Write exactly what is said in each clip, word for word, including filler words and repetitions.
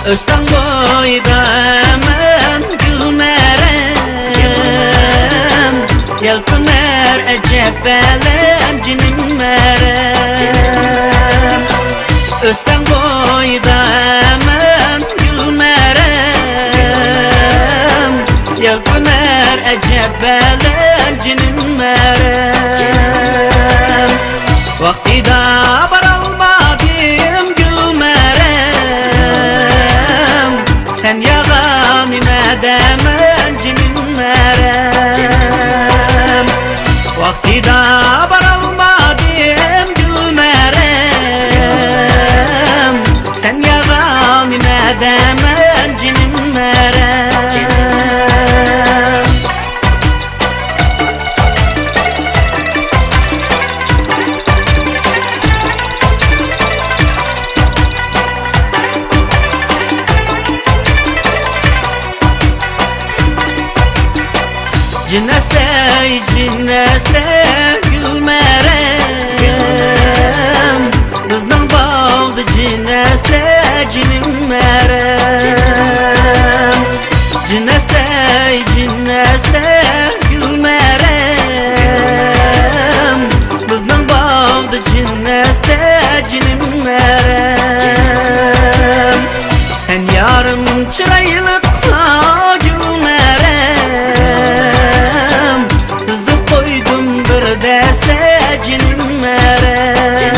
ئۆستەڭ بويىدا مەن گۈلمەرەم، يەلپۈنەر ئەجەب ئالەم جېنىم مەرەم. ئۆستەڭ بويىدا مەن گۈلمەرەم، يەلپۈنەر ئەجەب ئالەم جېنىم مەرەم. ۋاقتىدا بارالمادىم گۈلمەرەم، سەن ياغا نېمە دەيمەن جېنىم مەرەم. ۋاقتىدا بارالمادىم گۈلمەرەم، سەن ياغا نېمە دەيمەن جېنىم مەرەم. جىن ئەستە، جىن ئەستە گۈلمەرەم، بىزنىڭ باغدا جىن ئەستە جېنىم مەرەم. جىن ئەستە، جىن ئەستە گۈلمەرەم، بىزنىڭ باغدا جىن ئەستە جېنىم مەرەم. سەن يارىم چىرايلىققا گۈلمەرەم، تىزىپ قويدۇم بىر دەستە جېنىم مەرەم.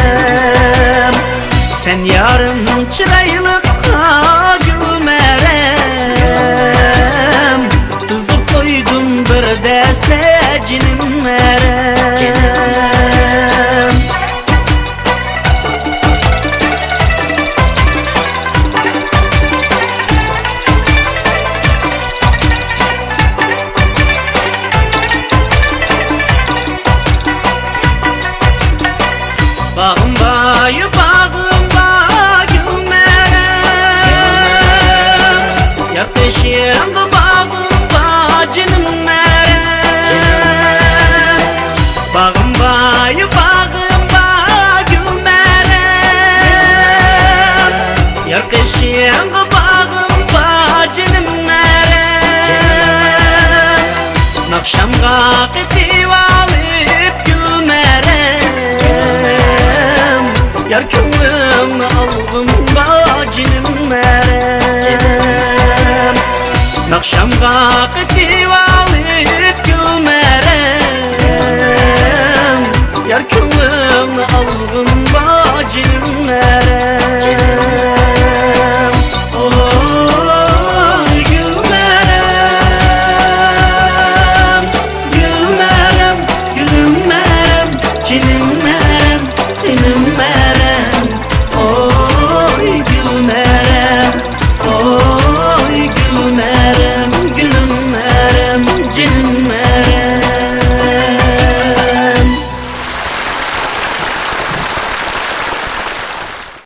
سەن يارىم چىرايلىققا گۈلمەرەم، تىزىپ قويدۇم بىر دەستە جېنىم مەرەم. باغىم بار، باغىم بار گۈلمەرەم، يار قېشىڭدا باغىم بار جېنىم مەرەم. باغىم بار، باغىم بار گۈلمەرەم، يار قېشىڭدا باغىم بار جېنىم مەرەم. ناخشامغا قېتىۋالىپ گۈلمەرەم، يار كۆڭلۈڭنى ئالغۇم بار جېنىم مەرەم. ناخشامغا